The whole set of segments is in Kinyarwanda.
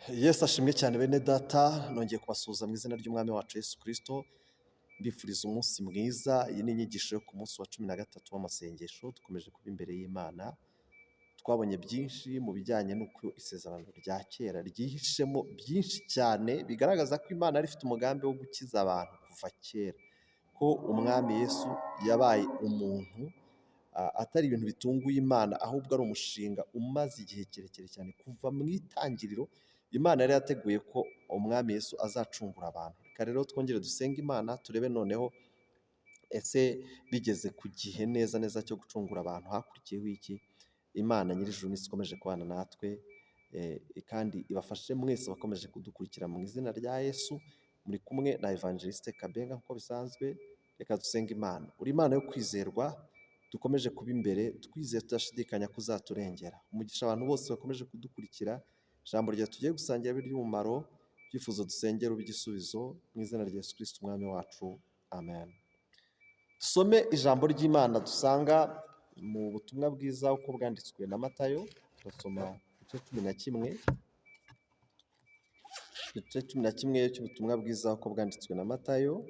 Yesu ashimwe cyane bene data, nongeye kubasuhuza mu izina ry'Umwami wacu Yesu Kristo, mbifuriza umunsi mwiza. Iyi ni inyigisho yo ku munsi wa 13 w'amasengesho, dukomeje kuba imbere y'Imana. Twabonye byinshi mu bijyanye n'uko isezerano rya kera ryihishemo byinshi cyane bigaragaza ko Imana yari ifite umugambi wo gukiza abantu kuva kera, ko Umwami Yesu yabaye umuntu atari ibintu bitunguye Imana, ahubwo ari umushinga umaze igihe kirekire cyane. Kuva mu itangiriro Imana yari yateguye ko Umwami Yesu azacungura abantu. Reka rero twongere dusenge Imana, turebe noneho ese bigeze ku gihe neza neza cyo gucungura abantu hakurikiyeho iki? Imana nyir'ijuru n'isi ikomeje kubana natwe, kandi ibafashe mwese bakomeje kudukurikira mu izina rya Yesu. Muri kumwe na Evangeliste Kabenga nk'uko bisanzwe, reka dusenge Imana. Uri Imana yo kwizerwa, dukomeje kuba imbere twizeye tudashidikanya ko uzaturengera. Umugisha abantu bose bakomeje kudukurikira, ijambo ryawe tugiye gusangira ry'umumaro, ibyifuzo dusengera ube igisubizo mu izina rya Yesu Kristo Umwami wacu, amen. Dusome ijambo ry'Imana dusanga mu butumwa bwiza uko bwanditswe na Matayo, turasoma igice 11, igice 11 cy'ubutumwa bwiza uko bwanditswe na Matayo,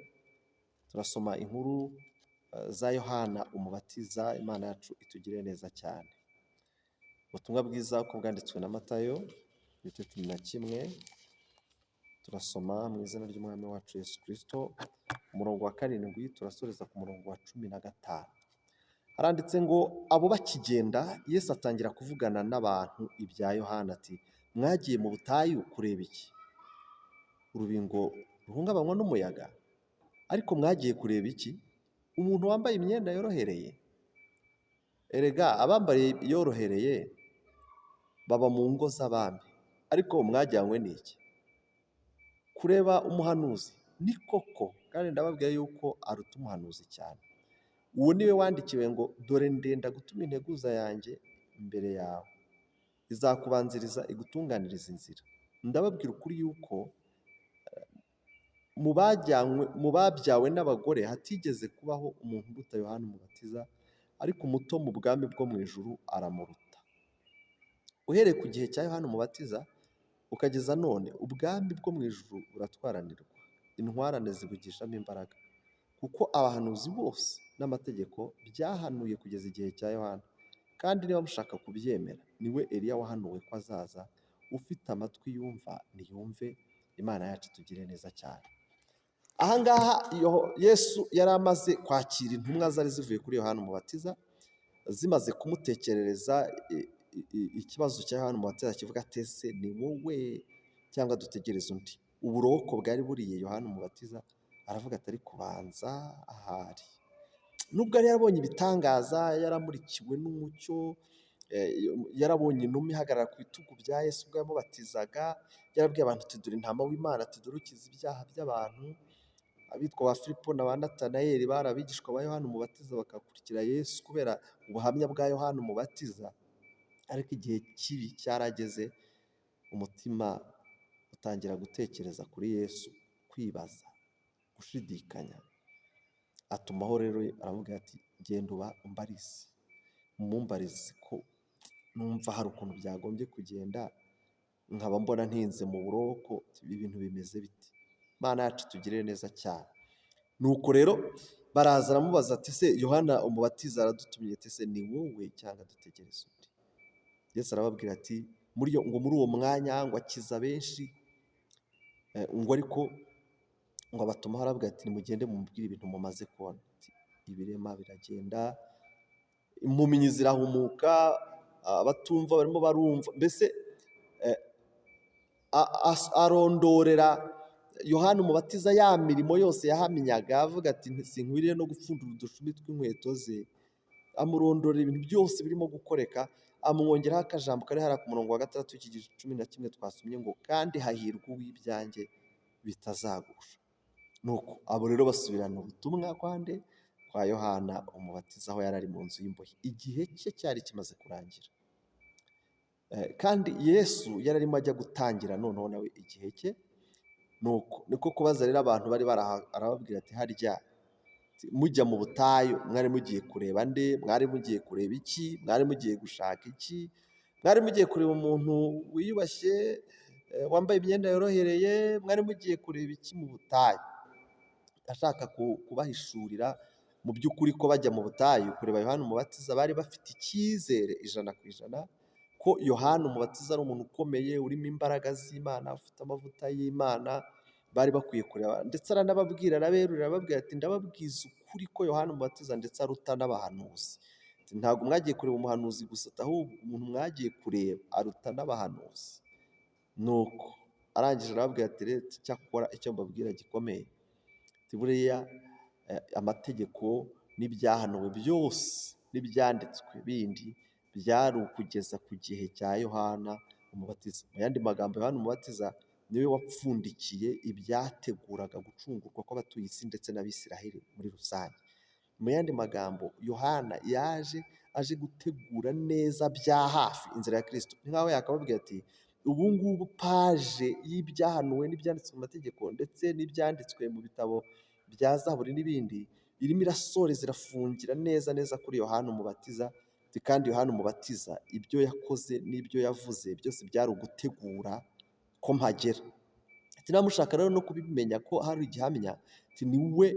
turasoma inkuru za Yohana Umubatiza. Imana yacu itugirire neza cyane. Ubutumwa bwiza uko bwanditswe na Matayo, igice 11, turasoma mu izina ry'Umwami wacu Yesu Kristo, umurongo wa 7 turasoreza ku murongo wa 15. Haranditse ngo abo bakigenda, Yesu atangira kuvugana n'abantu ibya Yohana ati: mwagiye mu butayu kureba iki? Urubingo ruhungabanywa n'umuyaga? Ariko mwagiye kureba iki? Umuntu wambaye imyenda yorohereye? Erega abambaye yorohereye baba mu ngo z'abami. Ariko mwajyanywe n'iki? Kureba umuhanuzi? Ni koko, kandi ndababwira yuko aruta umuhanuzi cyane. Uwo niwe wandikiwe ngo: dore ndenda gutuma integuza yanjye imbere yawe, izakubanziriza igutunganiriza inzira. Ndababwira ukuri yuko mu babyawe n'abagore hatigeze kubaho umuntu uruta Yohana Umubatiza, ariko umuto mu bwami bwo mu ijuru aramuruta. Uhereye ku gihe cya Yohana Umubatiza ukageza none, ubwami bwo mu ijuru buratwaranirwa, intwarane zibugishamo imbaraga, kuko abahanuzi bose n'amategeko byahanuye kugeza igihe cya Yohana. Kandi niba mushaka kubyemera, niwe Eliya wahanuwe ko azaza. Ufite amatwi yumva niyumve. Imana yacu itugirire neza cyane. Aha ngaha Yesu yari amaze kwakira intumwa zari zivuye kuri Yohana Umubatiza, zimaze kumutekerereza ikibazo cya Yohana Umubatiza kivuga ati: ese ni wowe cyangwa dutegereze undi? Uburoko bwari buriye Yohana Umubatiza, aravuga ati ariko banza ahari. Nubwo yari yarabonye ibitangaza, yaramurikiwe n'umucyo, yarabonye inuma ihagarara ku bitugu bya Yesu ubwo yamubatizaga, yarabwiye abantu ati dore intama w'Imana, ati dore ukiza ibyaha by'abantu. Abitwa ba Filipo na ba Natanayeli bari abigishwa ba Yohana Umubatiza, bagakurikira Yesu kubera ubuhamya bwa Yohana Umubatiza. Ariko igihe kibi cyarageze, umutima utangira gutekereza kuri Yesu, kwibaza, gushidikanya. Atumaho rero aramubwira ati genda uba umbarize, umumbarize ko numva hari ukuntu byagombye kugenda, nkaba mbona ntinze mu buroko, ibi bintu bimeze bite? Imana yacu itugirire neza cyane. Nuko rero baraza aramubaza ati se Yohana Umubatiza aradutumye ati se ni wowe cyangwa dutegereze undi? Yesu arababwira ati ngo muri uwo mwanya ngo akiza benshi, ngo ariko ngo abatumaho arababwira ati nimugende mumubwire ibintu mumaze kubona. Ibirema biragenda, impumyi zirahumuka, abatumva barimo barumva, mbese arondorera Yohana Umubatiza ya mirimo yose yahamyaga, avuga ati sinkwiriye no gupfundura udushumi tw'inkweto ze. Amurondorera ibintu byose birimo gukoreka, amwongeraho akajambo kari hariya ku murongo wa 6 w'iki gice 11 twasomye ngo kandi hahirwa uw'ibyanjye bitazagusha. Nuko abo rero basubirana ubutumwa kwande kwa Yohana Umubatiza aho yari ari mu nzu y'imbohe. Igihe cye cyari kimaze kurangira. Kandi Yesu yari arimo ajya gutangira noneho nawe igihe cye. Nuko niko kubaza rero abantu bari baraha, arababwira ati harya mujya mu butayu mwari mugiye kureba nde? Mwari mugiye kureba iki? Mwari mugiye gushaka iki? Mwari mugiye kureba umuntu wiyubashye, wambaye imyenda yorohereye, mwari mugiye kureba iki mu butayu?" Ashaka kubahishurira mu by'ukuri ko bajya mu butayu kureba Yohana Umubatiza bari bafite icyizere 100% ko Yohana Umubatiza ari umuntu ukomeye, urimo imbaraga z'Imana, ufite amavuta y'Imana, bari bakwiye kureba. Ndetse aranababwira, araberurira, arababwira ati: "Ndababwiza ukuri ko Yohana Umubatiza ndetse aruta n'abahanuzi. Ntabwo mwagiye kureba umuhanuzi gusa, ahubwo umuntu mwagiye kureba aruta n'abahanuzi." Nuko arangije arababwira ati: "Rero icyakora icyo mbabwira gikomeye, buriya amategeko n'ibyahanuwe byose n'ibyanditswe bindi byari ukugeza ku gihe cya Yohana Umubatiza." Mu yandi magambo, Yohana Umubatiza niwe wapfundikiye ibyateguraga gucungurwa kw'abatuye isi ndetse n'Abisiraheli muri rusange. Mu yandi magambo, Yohana yaje aje gutegura neza bya hafi inzira ya Kristo. Ni nkaho yakababwira ati: "Ubu ngubu page y'ibyahanuwe n'ibyanditswe mu mategeko ndetse n'ibyanditswe mu bitabo bya Zaburi n'ibindi irimo irasoreza, irafungira neza neza kuri Yohana Umubatiza. Kandi Yohana Umubatiza ibyo yakoze n'ibyo yavuze byose byari ugutegura ko mpagera. Ati: 'Niba mushaka rero no kubimenya ko hari igihamya, ni we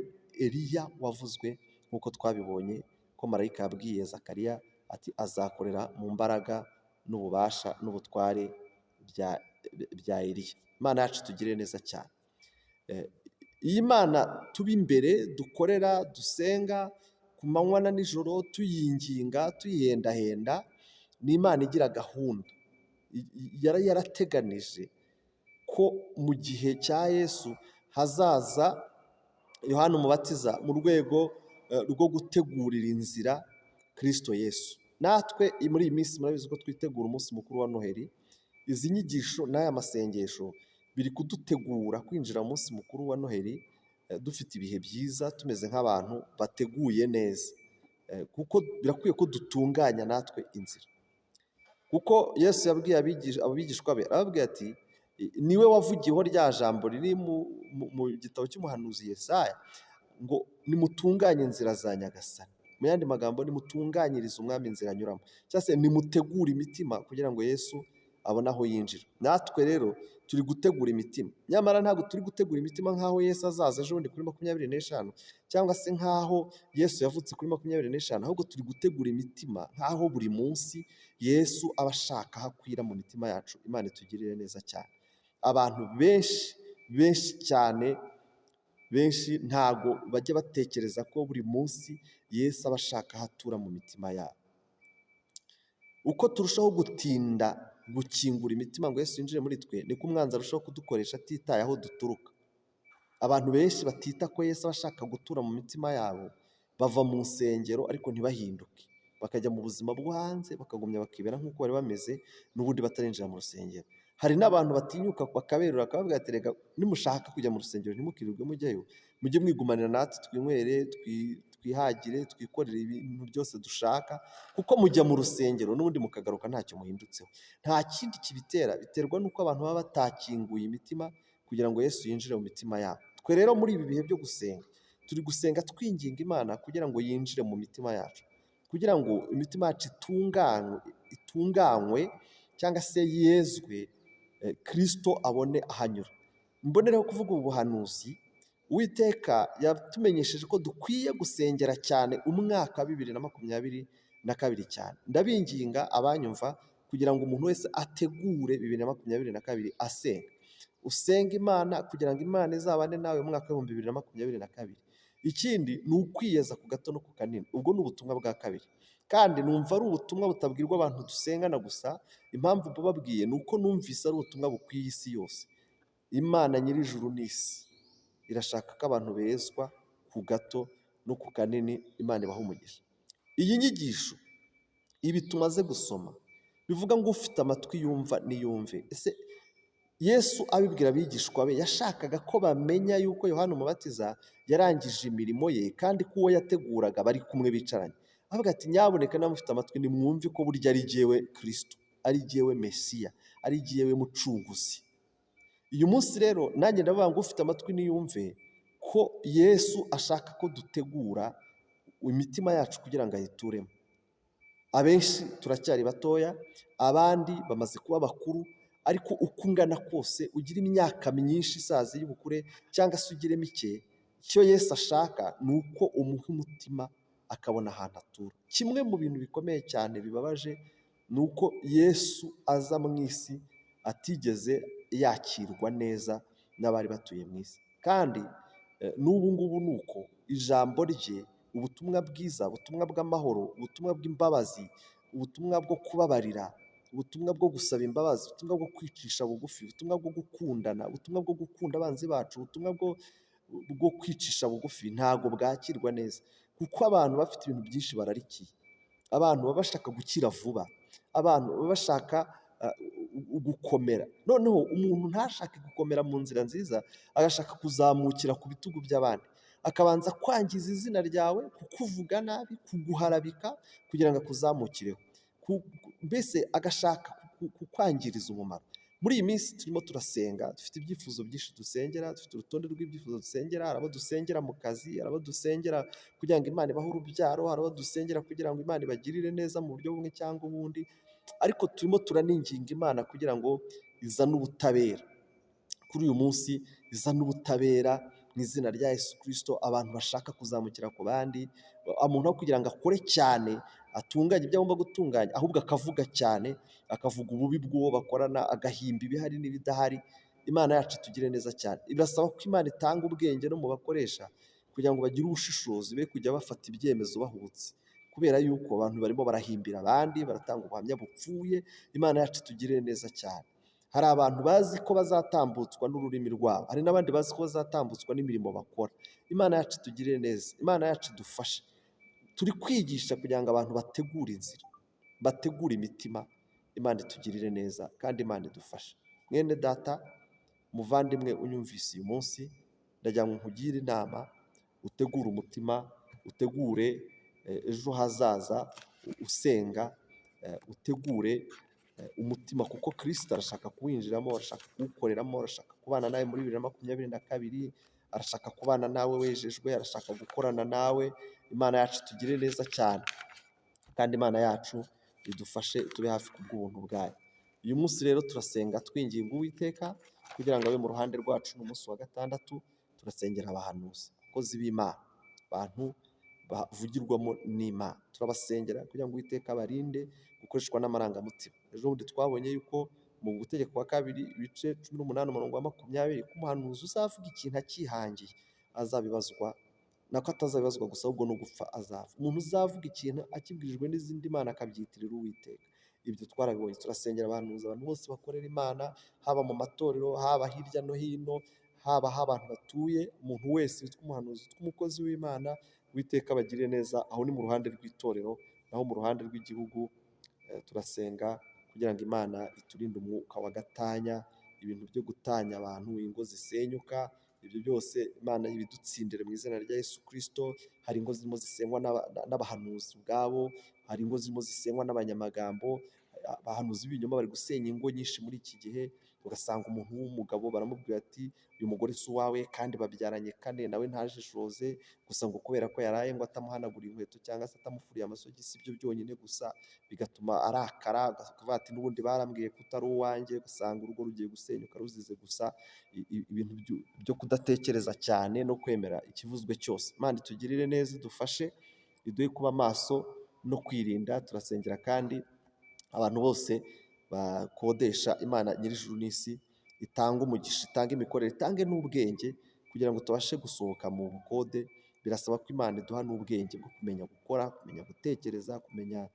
Eliya wavuzwe, nk'uko twabibonye ko marayika yabwiye Zakariya ati azakorera mu mbaraga n'ububasha n'ubutware bya Eliya.'" Imana yacu tugire neza cyane. Iyi Mana tuba imbere, dukorera, dusenga ku manywa na nijoro, tuyinginga, tuyihendahenda, ni Imana igira gahunda. Yari yarateganije ko mu gihe cya Yesu hazaza Yohana Umubatiza mu rwego rwo gutegurira inzira Kirisito Yesu. Natwe muri iyi minsi murabizi ko twitegura umunsi mukuru wa Noheli. Izi nyigisho n'aya masengesho biri kudutegura kwinjira mu munsi mukuru wa Noheli dufite ibihe byiza, tumeze nk'abantu bateguye neza, kuko birakwiye ko dutunganya natwe inzira. Kuko Yesu yabwiye abigishwa be, arababwira ati niwe wavugiyeho rya jambo riri mu gitabo cy'umuhanuzi Yesaya ngo: "Nimutunganye inzira za Nyagasani." Mu yandi magambo, nimutunganyirize umwami inzira anyuramo, cyangwa se nimutegure imitima kugira ngo Yesu abone aho yinjira. Natwe rero turi gutegura imitima, nyamara ntabwo turi gutegura imitima nk'aho Yesu azaza ejo bundi kuri 25, cyangwa se nk'aho Yesu yavutse kuri 25, ahubwo turi gutegura imitima nk'aho buri munsi Yesu aba ashaka aho akwira mu mitima yacu. Imana itugirire neza cyane. Abantu benshi, benshi cyane, benshi ntago bajya batekereza ko buri munsi Yesu aba ashaka aho atura mu mitima yabo. Uko turushaho gutinda gukingura imitima ngo Yesu yinjire muri twe, niko umwanzi arushaho kudukoresha atitaye aho duturuka. Abantu benshi batita ko Yesu aba ashaka gutura mu mitima yabo, bava mu nsengero ariko ntibahinduke, bakajya mu buzima bwo hanze, bakagumya bakibera nk'uko bari bameze n'ubundi batarinjira mu rusengero. Hari n'abantu batinyuka bakaberura, bakababwira ati: "Reka nimushaka kujya mu rusengero ntimukirirwe mujyayo, mujye mwigumanira natwe, twinywere, twihagire, twikorere ibintu byose dushaka, kuko mujya mu rusengero n'ubundi mukagaruka ntacyo muhindutseho." Nta kindi kibitera, biterwa n'uko abantu baba batakinguye imitima kugira ngo Yesu yinjire mu mitima yabo. Twe rero muri ibi bihe byo gusenga, turi gusenga twinginga Imana kugira ngo yinjire mu mitima yacu, kugira ngo imitima yacu itunganywe cyangwa se yezwe, Kirisito abone ahanyura. Mbonereho kuvuga ubu buhanuzi: Uwiteka yatumenyesheje ko dukwiye gusengera cyane umwaka wa 2022 cyane. Ndabinginga abanyumva kugira ngo umuntu wese ategure 2022 asenga. Usenga Imana kugira ngo Imana izabane nawe mu mwaka w'2022. Ikindi ni ukwiyeza ku gato no ku kanini. Ubwo ni ubutumwa bwa kabiri, kandi numva ari ubutumwa butabwirwa abantu dusengana gusa. Impamvu mbubabwiye ni uko numvise ari ubutumwa bukwiye isi yose. Imana nyir'ijuru n'isi irashaka ko abantu bezwa ku gato no ku kanini. Imana ibaha umugisha. Iyi nyigisho, ibi tumaze gusoma, bivuga ngo ufite amatwi yumva niyumve. Ese Yesu abibwira abigishwa be yashakaga ko bamenya yuko Yohana Umubatiza yarangije imirimo ye, kandi ko uwo yateguraga bari kumwe bicaranye? Avuga ati: "Nyaboneka niba mufite amatwi nimwumve ko burya ari jyewe Kirisito, ari jyewe Mesiya, ari jyewe Mucunguzi." Uyu munsi rero nanjye ndavuga ngo ufite amatwi niyumve ko Yesu ashaka ko dutegura imitima yacu kugira ngo ayituremo. Abenshi turacyari batoya, abandi bamaze kuba bakuru, Ariko uko ungana kose, ugira imyaka myinshi isaza y'ubukure cyangwa se ugire mike, icyo Yesu ashaka ni uko umuha umutima akabona ahantu atura. Kimwe mu bintu bikomeye cyane bibabaje ni uko Yesu aza mu isi atigeze yakirwa neza n'abari batuye mu isi. Kandi n'ubu ngubu ni uko ijambo rye, ubutumwa bwiza, ubutumwa bw'amahoro, ubutumwa bw'imbabazi, ubutumwa bwo kubabarira, ubutumwa bwo gusaba imbabazi, ubutumwa bwo kwicisha bugufi, ubutumwa bwo gukundana, ubutumwa bwo gukunda abanzi bacu, ubutumwa bwo kwicisha bugufi ntabwo bwakirwa neza kuko abantu bafite ibintu byinshi bararikiye. Abantu baba bashaka gukira vuba, abantu baba bashaka gukomera. Noneho umuntu ntashake gukomera mu nzira nziza, agashaka kuzamukira ku bitugu by'abandi, akabanza kwangiza izina ryawe, kukuvuga nabi, kuguharabika kugira ngo akuzamukireho, mbese agashaka kukwangiriza umumaro. Muri iyi minsi turimo turasenga, dufite ibyifuzo byinshi dusengera, dufite urutonde rw'ibyifuzo dusengera. Hari abo dusengera mu kazi, hari abo dusengera kugira ngo Imana ibahe urubyaro, hari abo dusengera kugira ngo Imana ibagirire neza mu buryo bumwe cyangwa ubundi, ariko turimo turaninginga Imana kugira ngo izane ubutabera. Kuri uyu munsi izane ubutabera mu izina rya Yesu Kristo. Abantu bashaka kuzamukira ku bandi, umuntu aho kugira ngo akore cyane atunganye ibyo agomba gutunganya, ahubwo akavuga cyane, akavuga ububi bw'uwo bakorana, agahimba ibihari n'ibidahari. Imana yacu itugire neza cyane. Birasaba ko Imana itanga ubwenge no mu bakoresha kugira ngo bagire ubushishozi, be kujya bafata ibyemezo bahubutse, kubera yuko abantu barimo barahimbira abandi, baratanga ubuhamya bupfuye. Imana yacu itugirire neza cyane. Hari abantu bazi ko bazatambutswa n'ururimi rwabo, hari n'abandi bazi ko bazatambutswa n'imirimo bakora. Imana yacu itugirire neza, Imana yacu idufashe. Turi kwigisha kugira ngo abantu bategure inzira, bategure imitima. Imana itugirire neza kandi Imana idufashe. Mwene data, muvandimwe unyumvise uyu munsi, ndagira ngo nkugire inama, utegure umutima, utegure ejo hazaza usenga, utegure umutima kuko Kristo arashaka kuwinjiramo, arashaka kuwukoreramo, arashaka kubana nawe muri 2022, arashaka kubana nawe wejejwe, arashaka gukorana nawe. Imana yacu itugirire neza cyane kandi Imana yacu idufashe, tube hafi kubw'ubuntu bwayo. Uyu munsi rero turasenga twinginga Uwiteka kugira ngo abe mu ruhande rwacu. Ni umunsi wa gatandatu, turasengera abahanuzi, abakozi b'Imana, abantu bavugirwamo n'Imana. Turabasengera kugira ngo Uwiteka abarinde gukoreshwa n'amarangamutima. Ejo bundi twabonye yuko mu Gutegeka kwa Kabiri ibice 18 umurongo wa 20 ko umuhanuzi uzavuga ikintu akihangiye azabibazwa, nako atazabibazwa gusa ahubwo no gupfa azapfa. Umuntu uzavuga ikintu akibwirijwe n'izindi mana akabyitirira Uwiteka, ibyo twarabibonye. Turasengera abahanuzi, abantu bose bakorera Imana, haba mu matorero, haba hirya no hino, haba aho abantu batuye, umuntu wese witwa umuhanuzi, witwa umukozi w'Imana, Uwiteka abagirire neza. Aho ni mu ruhande rw'itorero, naho mu ruhande rw'igihugu turasenga kugira ngo Imana iturinde umwuka wa gatanya, ibintu byo gutanya abantu, ingo zisenyuka, ibyo byose Imana ibidutsindire mu izina rya Yesu Kristo. Hari ingo zirimo zisenywa n'abahanuzi ubwabo, hari ingo zirimo zisenywa n'abanyamagambo, abahanuzi b'ibinyoma bari gusenya ingo nyinshi muri iki gihe. Ugasanga umuntu w'umugabo baramubwira ati uyu mugore si uwawe kandi babyaranye kane, nawe ntajishoze, gusa ngo kubera ko yaraye ngo atamuhanagura inkweto cyangwa se atamufuriye amasogisi, ibyo byonyine gusa bigatuma arakara, akavuga ati n'ubundi barambwiye ko utari uwanjye. Ugasanga urugo rugiye gusenyuka ruzize gusa ibintu byo kudatekereza cyane no kwemera ikivuzwe cyose. Imana itugirire neza, idufashe, iduhe kuba maso no kwirinda. Turasengera kandi abantu bose bakodesha. Imana nyir'ijuru n'isi itanga umugisha, itange imikorere, itange n'ubwenge kugira ngo tubashe gusohoka mu bukode. Birasaba ko Imana iduha n'ubwenge bwo kumenya gukora, kumenya gutekereza, kumenya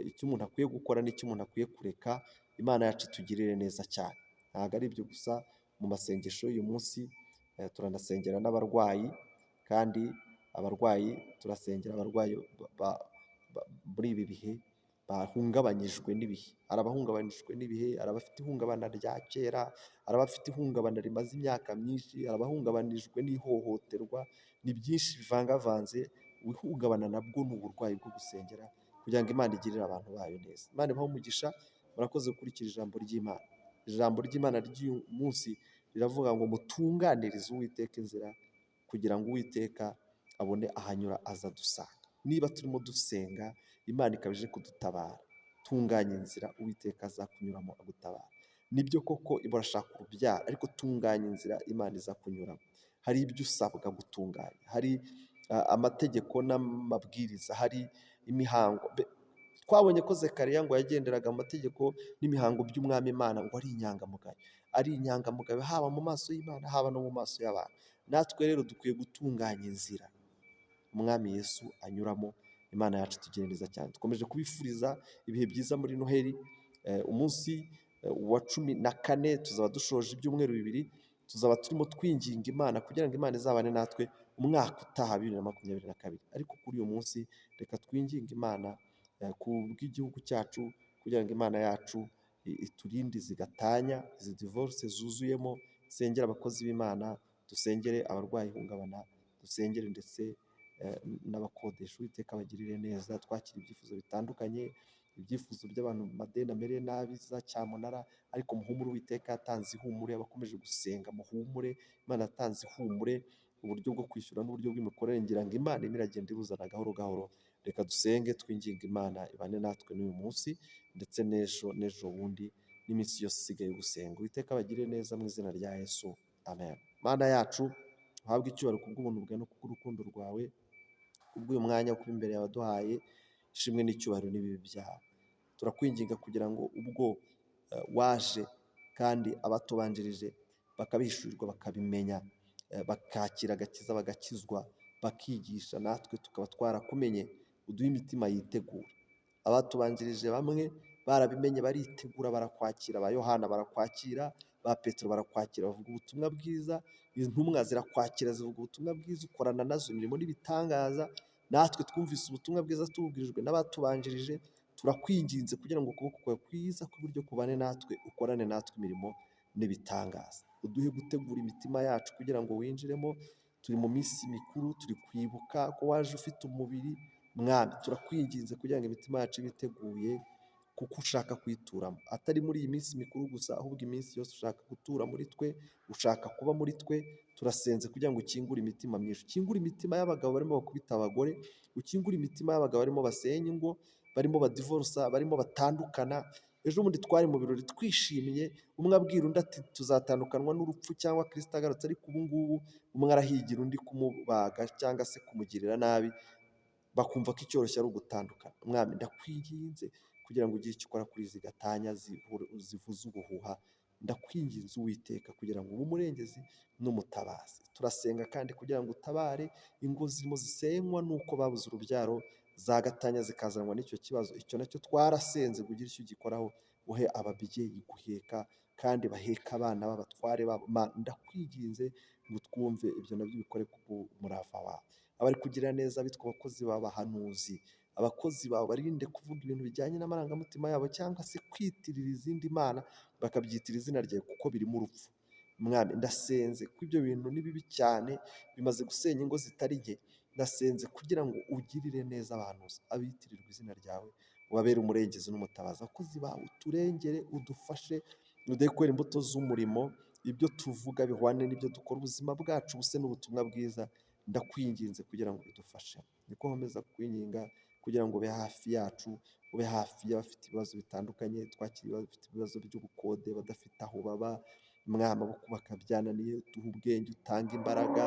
icyo umuntu akwiye gukora n'icyo umuntu akwiye kureka. Imana yacu itugirire neza cyane. Ntabwo ari ibyo gusa, mu masengesho y'uyu munsi turanasengera n'abarwayi, kandi abarwayi turasengera abarwayi muri ibi bihe bahungabanyijwe n'ibihe. Hari abahungabanyijwe n'ibihe, hari abafite ihungabana rya kera, hari abafite ihungabana rimaze imyaka myinshi, hari abahungabanijwe n'ihohoterwa, ni byinshi bivangavanze. Ihungabana nabwo ni uburwayi bwo gusengera kugira ngo Imana igirire abantu bayo neza. Imana ibahe umugisha, murakoze gukurikira ijambo ry'Imana. Ijambo ry'Imana ry'uyu munsi riravuga ngo mutunganirize Uwiteka inzira kugira ngo Uwiteka abone ahanyura aza adusanga. Niba turimo dusenga Imana ikaba ije kudutabara, tunganya inzira Uwiteka azakunyuramo agutabara. Nibyo koko urashaka urubyaro, ariko tunganya inzira Imana iza kunyuramo. Hari ibyo usabwa gutunganya, hari amategeko n'amabwiriza, hari imihango. Twabonye ko Zekariya ngo yagenderaga mu mategeko n'imihango by'umwami Imana, ngo ari inyangamugayo, ari inyangamugayo haba mu maso y'Imana, haba no mu maso y'abantu. Natwe rero dukwiye gutunganya inzira umwami Yesu anyuramo. Imana yacu itugirire neza cyane. Dukomeje kubifuriza ibihe byiza muri Noheli. Umunsi wa 14 tuzaba dushoje ibyumweru 2, tuzaba turimo twinginga Imana kugira ngo Imana izabane natwe umwaka utaha 2022. Ariko kuri uyu munsi reka twinginge Imana ku bw'igihugu cyacu, kugira ngo Imana yacu iturinde zigatanya, izi divorce zuzuyemo. Dusengere abakozi b'Imana, dusengere abarwayi ihungabana, dusengere ndetse n'abakodesha. Uwiteka abagirire neza. Twakira ibyifuzo bitandukanye, ibyifuzo by'abantu mu madeni amereye nabi za cyamunara, ariko muhumure, Uwiteka yatanze ihumure. Abakomeje gusenga muhumure, Imana yatanze ihumure, uburyo bwo kwishyura n'uburyo bw'imikorere, ngira ngo Imana irimo iragenda ibuzana gahoro gahoro. Reka dusenge twinginge Imana ibane natwe n'uyu munsi ndetse n'ejo n'ejo bundi n'iminsi yose isigaye yo gusenga. Uwiteka abagirire neza mu izina rya Yesu, amen. Mana yacu, uhabwe icyubahiro kubw'ubuntu bwawe no kubw'urukundo rwawe, kubw'uyu mwanya wo kuba imbere yawe waduhaye, ishimwe n'icyubahiro n'ibibi byawe. Turakwinginga kugira ngo ubwo waje kandi abatubanjirije bakabihishurirwa, bakabimenya, bakakira agakiza, bagakizwa, bakigisha, natwe tukaba twarakumenye, uduhe imitima yitegura. Abatubanjirije bamwe barabimenye, baritegura, barakwakira. Ba Yohana barakwakira, ba Petero barakwakira, bavuga ubutumwa bwiza, intumwa zirakwakira, zivuga ubutumwa bwiza, ukorana nazo imirimo n'ibitangaza. Natwe twumvise ubutumwa bwiza tububwirijwe n'abatubanjirije, turakwinginze kugira ngo ukuboko kwawe kwiza kw'iburyo kubane natwe, ukorane natwe imirimo n'ibitangaza. Uduhe gutegura imitima yacu kugira ngo winjiremo. Turi mu minsi mikuru, turi kwibuka ko waje ufite umubiri. Mwami, turakwinginze kugira ngo imitima yacu ibe iteguye, kuko ushaka kuyituramo, atari muri iyi minsi mikuru gusa, ahubwo iminsi yose ushaka gutura muri twe, ushaka kuba muri twe. Turasenze kugira ngo ukingure imitima myinshi, ukingure imitima y'abagabo barimo bakubita abagore, ukingure imitima y'abagabo barimo basenya ingo, barimo badivorusa, barimo batandukana. Ejo bundi twari mu birori twishimye, umwe abwira undi ati tuzatandukanwa n'urupfu cyangwa Kristo agarutse, ariko ubu ngubu umwe arahigira undi kumubaga cyangwa se kumugirira nabi, bakumva ko icyoroshye ari ugutandukana. Mwami, ndakwinginze kugira ngo ugire icyo ukora kuri izi gatanya zivuza ubuhuha. Ndakwinginze Uwiteka kugira ngo ube umurengezi n'umutabazi. Turasenga kandi kugira ngo utabare ingo zirimo zisenywa n'uko babuze urubyaro, za gatanya zikazanwa n'icyo kibazo. Icyo nacyo twarasenze ngo ugire icyo ugikoraho, uhe ababyeyi guheka kandi baheka abana b'abatware babo. Ndakwinginze ngo twumve ibyo nabyo ubikore ku murava wawe. Abari kugira neza bitwa abakozi b'abahanuzi, abakozi bawe barinde kuvuga ibintu bijyanye n'amarangamutima yabo cyangwa se kwitirira izindi mana bakabyitira izina ryawe, kuko birimo urupfu. Mwami, ndasenze ko ibyo bintu ni bibi cyane, bimaze gusenya ingo zitari nke. Ndasenze kugira ngo ugirire neza abahanuzi abitirirwa izina ryawe, ubabere umurengezi n'umutabazi. Abakozi bawe uturengere, udufashe, uduhe kwera imbuto z'umurimo, ibyo tuvuga bihwane n'ibyo dukora, ubuzima bwacu buse n'ubutumwa bwiza. Ndakwinginze kugira ngo bidufashe. Niko nkomeza kukwinginga kugira ngo ube hafi yacu, ube hafi y'abafite ibibazo bitandukanye, twakira abafite ibibazo by'ubukode, badafite aho baba, Mwami, abo kubaka byananiye, uduhe ubwenge, utange imbaraga,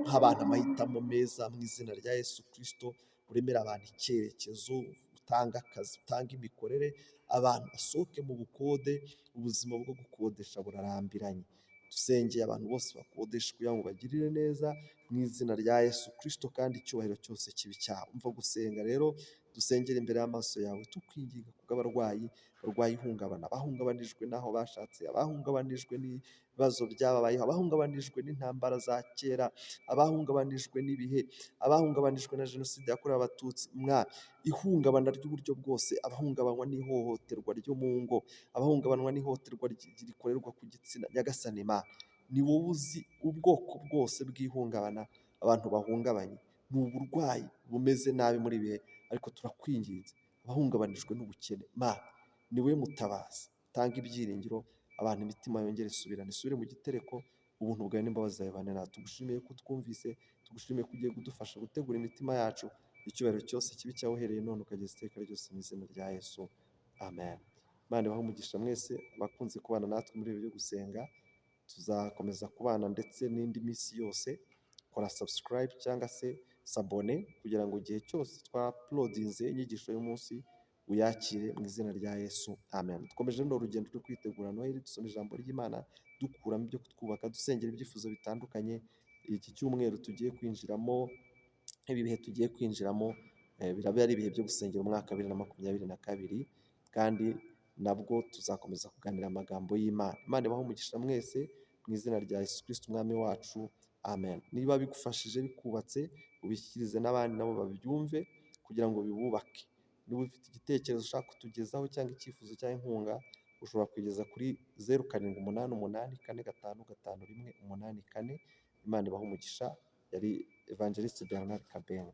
uha abantu amahitamo meza mu izina rya Yesu Kristo, uremere abantu icyerekezo, utange akazi, utange imikorere, abantu basohoke mu bukode, ubuzima bwo gukodesha burarambiranye. Dusengeye abantu bose bakodesha kugira ngo bagirire neza mu izina rya Yesu Kristo, kandi icyubahiro cyose kibe icyawe. Umva gusenga rero, dusengere imbere y'amaso yawe, tukwinginga kubw'abarwayi barwaye ihungabana, abahungabanijwe n'aho bashatse, abahungabanijwe n'ibibazo byababayeho, abahungabanijwe n'intambara za kera, abahungabanijwe n'ibihe, abahungabanijwe na jenoside yakorewe Abatutsi. Mwami, ihungabana ry'uburyo bwose, abahungabanywa n'ihohoterwa ryo mu ngo, abahungabanwa n'ihohoterwa rikorerwa ku gitsina. Nyagasani Mana, ni wowe uzi ubwoko bwose bw'ihungabana abantu bahungabanye. Ni uburwayi bumeze nabi muri ibihe, ariko turakwinginze abahungabanijwe n'ubukene, Mana, ni wowe mutabazi, tanga ibyiringiro, abantu imitima yongere isubirane, isubire mu gitereko, ubuntu bwawe n'imbabazi zawe bane natwe. Tugushimiye ko utwumvise, tugushimiye ko ugiye kudufasha gutegura imitima yacu, icyubahiro cyose kibe icyawe uhereye none ukageza iteka ryose mu izina rya Yesu, amen. Imana ibahe umugisha mwese abakunze kubana natwe muri ibi byo gusenga, tuzakomeza kubana ndetse n'indi minsi yose. Kora subscribe cyangwa se s'abonner kugira ngo igihe cyose twauploadinze inyigisho y'umunsi uyakire mu izina rya Yesu, amen. Dukomeje runo rugendo rwo kwitegura Noheli, dusoma ijambo ry'Imana, dukuramo ibyo kutwubaka, dusengera ibyifuzo bitandukanye. Iki cyumweru tugiye kwinjiramo, ibi bihe tugiye kwinjiramo biraba ari ibihe byo gusengera umwaka wa 2022, kandi nabwo tuzakomeza kuganira amagambo y'Imana. Imana ibahe umugisha mwese mu izina rya Yesu Kristo Umwami wacu, amen. Niba bigufashije, bikubatse, ubishyikirize n'abandi nabo babyumve kugira ngo bibubake. Niba ufite igitekerezo ushaka kutugezaho cyangwa icyifuzo cyangwa inkunga, ushobora kugeza kuri 0788455184. Imana ibahe umugisha. Yari Evangeliste Bernard Kabenga.